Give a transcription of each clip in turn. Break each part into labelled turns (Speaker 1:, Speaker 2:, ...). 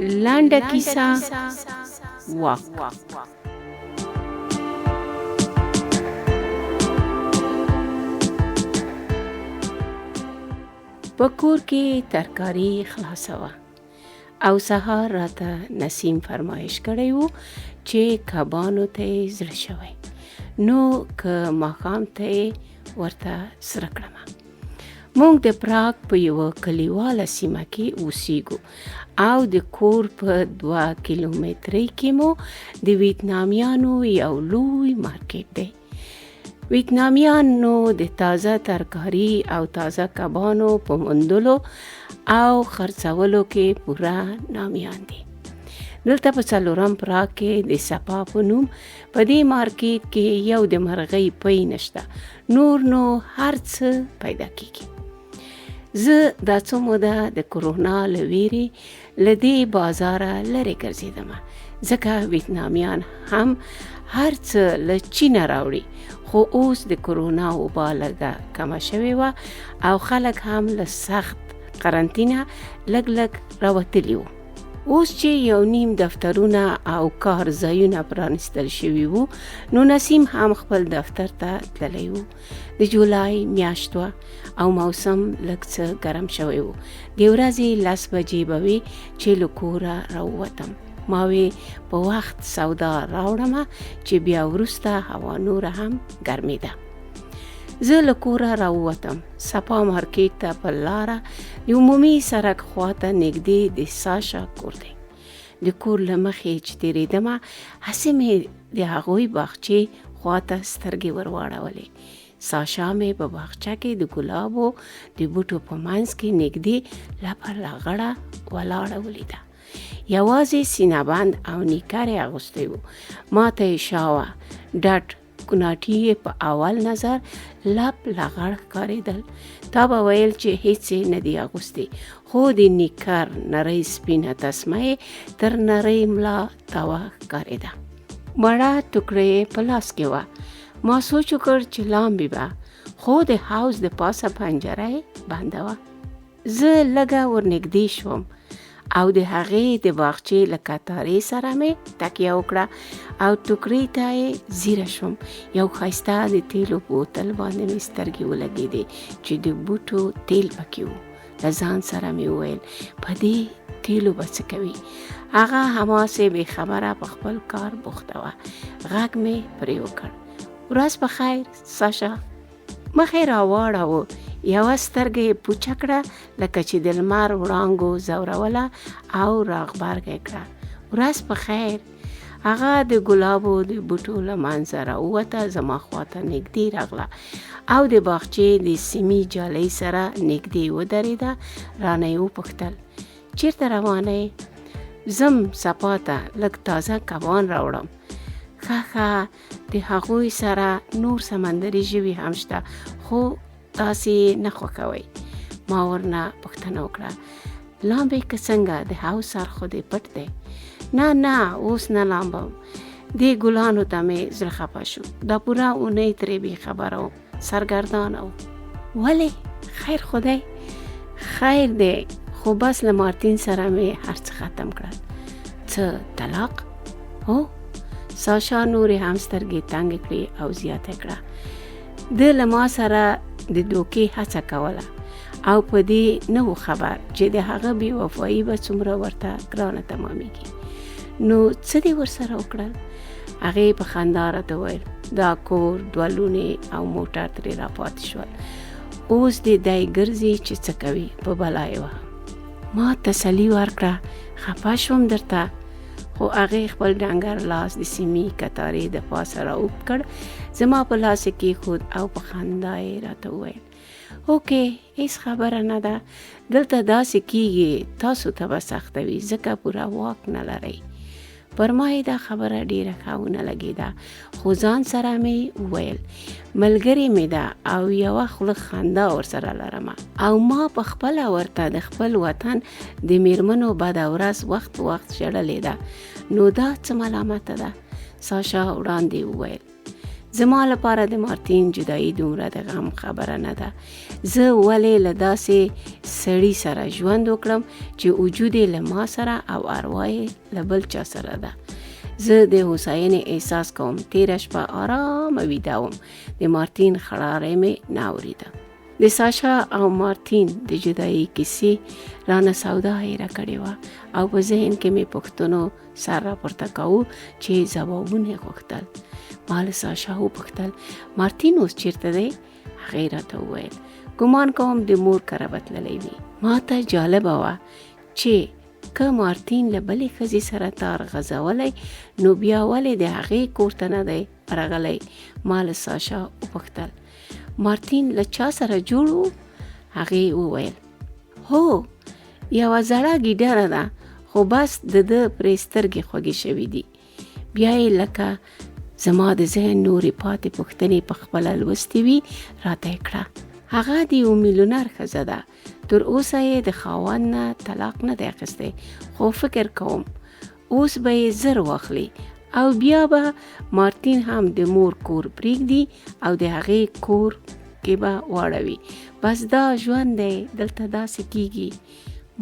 Speaker 1: لنډه کیسه واک. په کور کې ترکاری خلاصه وه او سهار راته نسیم فرمایش کړی و چې کبانو ته یې زړه شوی، نو که ماښام ته یې ورته سره کړمه. موږ د پراګ په یوه کلیواله سیمه کې اوسیږو او د کور په 2 کیلومترۍ کې مو د ویتنامیانو یو لوی مارکیټ دی. ویتنامیانو د تازه ترکاری او تازه کبانو په موندلو او خرڅولو کې پوره نامیان دي. دلته په څلورم پراګ کې د سپا په نوم په دې مارکیټ کې یو د مرغۍ پی نشته، نور نو هر څه پیدا کیږي. زه دا څه موده د کرونا له ویرې له دې بازاره لرې ګرځېدمه، ځکه ویتنامیان هم هر څه له چینه راوړي، خو اوس د کرونا وبا لږه کمه شوې وه او خلک هم له سخت قرنطینه لږ لږ راوتلي وو. اوس چې یو نیم دفترونه او کار ځایونه پرانیستل شوي وو، نو نسیم هم خپل دفتر ته تللی و. د جولای میاشت وه او موسم لږ څه ګرم شوی و. د ورځې 10 بجې به وې چې له کوره راووتم. ما وې په وخت سودا راوړمه چې بیا وروسته هوا نوره هم ګرمېده. زه له کوره راووتم، سپا مارکیټ ته په لاره د عمومي سړک خواته نږدې د ساشا کور دی. د کور له مخې چې تېرېدمه، هسې مې د هغوی باغچې خواته سترګې ورواړولې. ساشا مې په باغچه کې د ګلابو د بوټو په منځ کې نږدې لپه لغړه ولاړه ولیده. یوازې سینهبند او نیکر یې اغوستی و. ما ته یې شا وه، ډډ کوناټي یې په اول نظر لپ لغړ ښکارېدل. تا به ویل چې هیڅ یې نه دي اغوستي، خو د نیکر نرۍ سپینه تسمه یې تر نرۍ ملا تاوه ښکارېده. مړه ټوکرۍ یې په لاس کې وه. ما سوچ وکړ چې لامبي به، خو د حوض د پاسه پنجره یې بنده وه. زه لږه ورنږدې شوم او د هغې د باغچې له کتارې سره مې تکیه وکړه او ټوکرۍ ته یې ځیره شوم. یو ښایسته د تیلو بوتل باندې مې سترګې ولګېدې چې د بوټو تیل پکې وو. له ځان سره مې وویل، په دې تیلو به څه کوي؟ هغه هماسې بېخبره په خپل کار بوخته وه. غږ مې پرې وکړ، ورځ په خیر ساشا. مخ یې راواړاوه، یوه سترګه یې پوچه کړه لکه چې د لمر وړانګو ځوروله او راغبرګه یې کړه، ورځ په خیر. هغه د ګلابو د بوټو له منځه راووته، زما خواته نږدې راغله او د باغچې د سیمي جالۍ سره نږدې ودرېده. رانه یې وپوښتل، چیرته روانه یې؟ ځم سپا ته، لږ تازه کبان راوړم. ښه ښه، د هغوی سره نور سمندري ژوي هم شته، خو تاسې یې نه خوښوئ. ما ورنه پوښتنه وکړه، لامبې که څنګه؟ د حوض سر خو دې پټ دی. نه نه، اوس نه لامبم. دې ګلانو ته مې زړه خفه شو. دا پوره اونۍ ترې بېخبره وم، سرګردانه وم. ولې؟ خیر خو دی؟ خیر دی، خو بس له مارتین سره مې هر څه ختم کړل. څه طلاق؟ هو. ساشا نورې هم سترګې تنګې کړې او زیاته کړه، ده له ما سره د دوکې هڅه کوله او په دې نه و خبر چې د هغه بې وفایي به څومره ورته ګرانه تمامېږي. نو څه دې ورسره وکړل؟ هغې په خندا راته وویل، دا کور، 2 لوڼې او موټر ترې راپاتې شول. اوس دې دی ګرځي چې څه کوي، په بلا یې وهم. ما تسلي ورکړه، خفه شوم درته. خو هغې خپل ډنګر لاس د سیمي کتارې د پاسه را اوږد کړ، زما په لاس یې کېښود او په خندا یې راته وویل، هوکې هیڅ خبره نه ده، دلته داسې کیږي، تاسو ته به سخته وي ځکه پوره واک نه لرئ. پر ما یې دا خبره ډېره ښه ونه لګېده، خو ځان سره مې وویل، ملګرې مې ده او یوه خوله خندا ورسره لرمه، او ما په خپله ورته د خپل وطن د میرمنو بده ورځ وخت په وخت ژړلې ده، نو دا څه ملامته ده؟ ساشا وړاندې وویل، زما لپاره د مارتین جدایي دومره د غم خبره نه ده. زه ولې له داسې سړي سره ژوند وکړم چې وجود یې له ما سره او اروا یې له بل چا سره ده؟ زه د هوساینې احساس کوم. تېره شپه آرامه ویده وم، د مارتین خړاری مې نه اورېده. د ساشا او مارتین د جدایۍ کیسې رانه سودا هېره کړې وه او په ذهن کې مې پوښتنو سر راپورته کاوه چې ځوابونه یې غوښتل. ما له ساشا وپوښتل، مارتین اوس چیرته دی؟ هغې راته وویل، ګمان کوم د مور کره به تللی وي. ما ته جالبه وه چې که مارتین له بلې ښځې سره تار غځولی نو بیا ولې د هغې کور ته نه دی راغلی؟ ما له ساشا وپوښتل، مارتین له چا سره جوړ و؟ هغې وویل، هو، یوه زړه ګیډره ده، خو بس د ده پرې سترګې خوږې شوې دي. بیا یې لکه زما د ذهن نورې پاتې پوښتنې په خپله لوستې وي راته یې کړه، هغه د یو میلیونر ښځه ده، تر اوسه یې د خاوند نه طلاق نه دی اخیستی، خو فکر کوم اوس به یې زر واخلي او بیا به مارتین هم د مور کور پریږدي او د هغې کور کې به واړوي. بس دا ژوند دی، دلته داسې کیږي.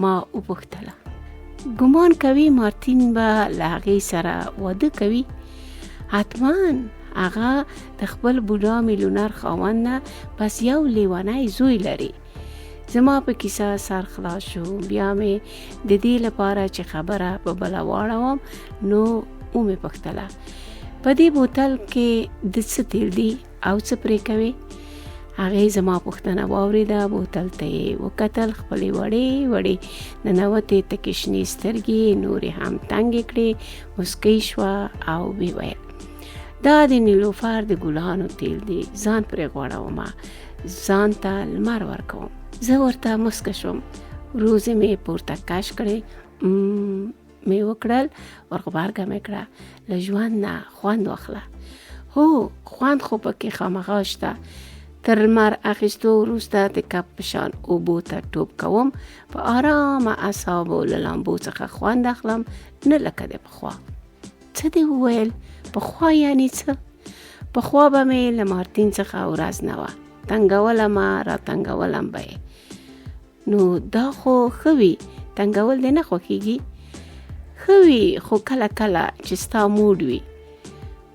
Speaker 1: ما وپوښتله، ګمان کوي مارتین به له هغې سره واده کوي؟ حتما، هغه د خپل بوډا میلیونر خاوند نه بس یو لیونی زوی لري. زما په کیسه سر خلاص شو. بیا مې د دې لپاره چې خبره په بله واړوم نو ومې پوښتله، په دې بوتل کې د څه تیل دي او څه پرې کوي؟ هغې زما پوښتنه واورېده، بوتل ته یې وکتل، خپلې وړې وړې ننوتې تکې شنې سترګې یې نورې هم تنګې کړې، موسکۍ شوه او ویې ویل، دا د نیلوفر د ګلانو تیل دي، ځان پرې غوړومه، ځان ته لمر ورکوم. زه ورته موسکه شوم، وروځې مې پورته کش کړې، مې وکړل، ورغبرګه مې کړه، له ژوند نه خوند واخله. هو، خوند خو پکې خامخا شته. تر لمر اخیستو وروسته د کب په شان اوبو ته ټوپ کوم، په آرامه اعصابو له لامبو څخه خوند اخلم، نه لکه د پخوا. څه دې وویل؟ پخوا یعنی څه؟ پخوا به مې له مارتین څخه ورځ نه وه تنګولم، را تنګولم به یې. نو دا خو ښه وي، تنګول دې نه خوښېږي؟ ښه وي، خو کله کله چې ستا موډ وي.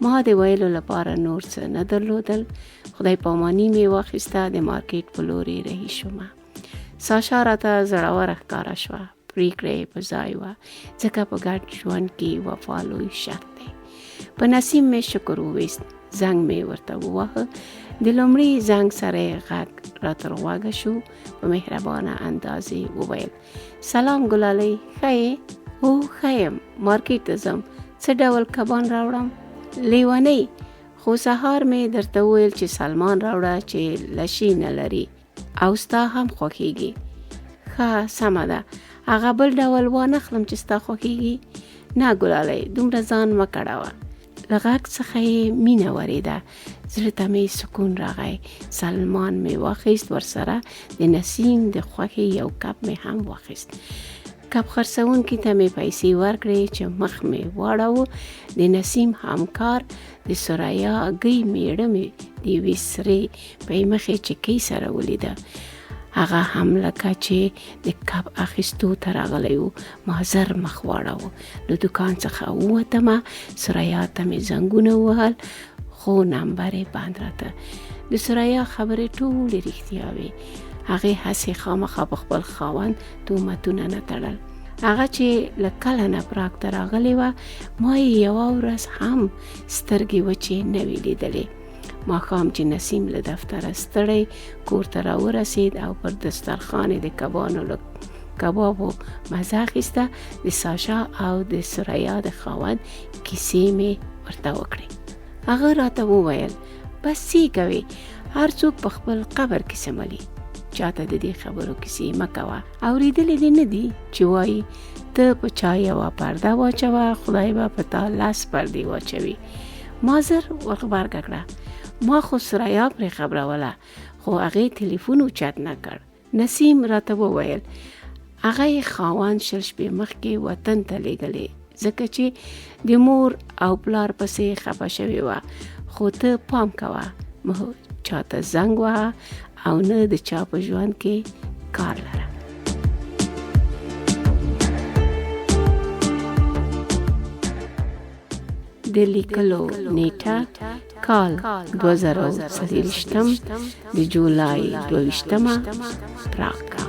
Speaker 1: ما د ویلو لپاره نور څه نه درلودل. خدای پاماني مې واخیسته، د مارکیټ په لوري رهي شوم. ساشا راته زړوره ښکاره شوه. پرېکړه یې په ځای وه، ځکه په ګډ ژوند کې وفا لوی شرط دی. په نسیم مې شکر وویست، زنګ مې ورته وواهه. د لومړي زنګ سره یې غږ را تر غوږه شو. په مهربانه انداز یې وویل، سلام ګلالۍ، ښه یې؟ هو ښه یم، مارکیټ ته ځم، څه ډول کبان راوړم؟ لیونۍ، خو سهار مې درته وویل چې سلمان راوړه چې لشي نه لري او ستا هم خوښیږي. ښه سمه ده، هغه بل ډول وانخلم چې ستا خوښیږي؟ نه ګلالۍ، دومره ځان مه کړوه. له غږ څخه یې مینه ورېده، زړه ته مې سکون راغی. سلمان مې واخیست، ورسره د نسیم د خوښې یو کپ مې هم واخیست. کب خرڅوونکي ته مې پیسې ورکړې چې مخ مې واړاوه، د نسیم همکار د ثریا ګۍ میړه مې د یوې سرې پیمخې چکۍ سره ولیده. هغه هم لکه چې د کب اخیستو ته راغلی و. ما زر مخ واړاوه، له دوکان څخه ووتمه، ثریا ته مې زنګونه ووهل، خو نمبر یې بند راته. د ثریا خبرې ټولې رښتیا وې. هغې هسې خامخا په خپل خاوند تهمتونه نه تړل. هغه چې له کله نه پراګ ته راغلې وه، ما یې یوه ورځ هم سترګې وچې نه وې لیدلې. ماښام چې نسیم له دفتره ستړی کور ته راورسید او پر دسترخوان یې د کبانو له کبابو مزه اخیسته، د ساشا او د ثریا د خاوند کیسې مې ورته وکړې. هغه راته وویل، بس څه کوې، هر څوک په خپل قبر کې سملي، چاته د دې خبرو کیسې مه کوه. اورېدلې دې نه دي چې وایي ته په چا یوه پرده واچوه، خدای به په تا لس پردې واچوي. ما زر ورغبرګه کړه، ما خو ثریا پرې خبروله، خو هغې تلیفون اوچت نه کړ. نسیم راته وویل، هغه یې خاوند 20 شپې مخکې وطن ته لېږلې، ځکه چې د مور او پلار پسې خفه شوې وه، خو ته پام کوه، مه چاته زنګ وهه او نه د چا په ژوند کې کار لره. د لیکلو نیټه کال 2024 د جولای 22مه، پراګ.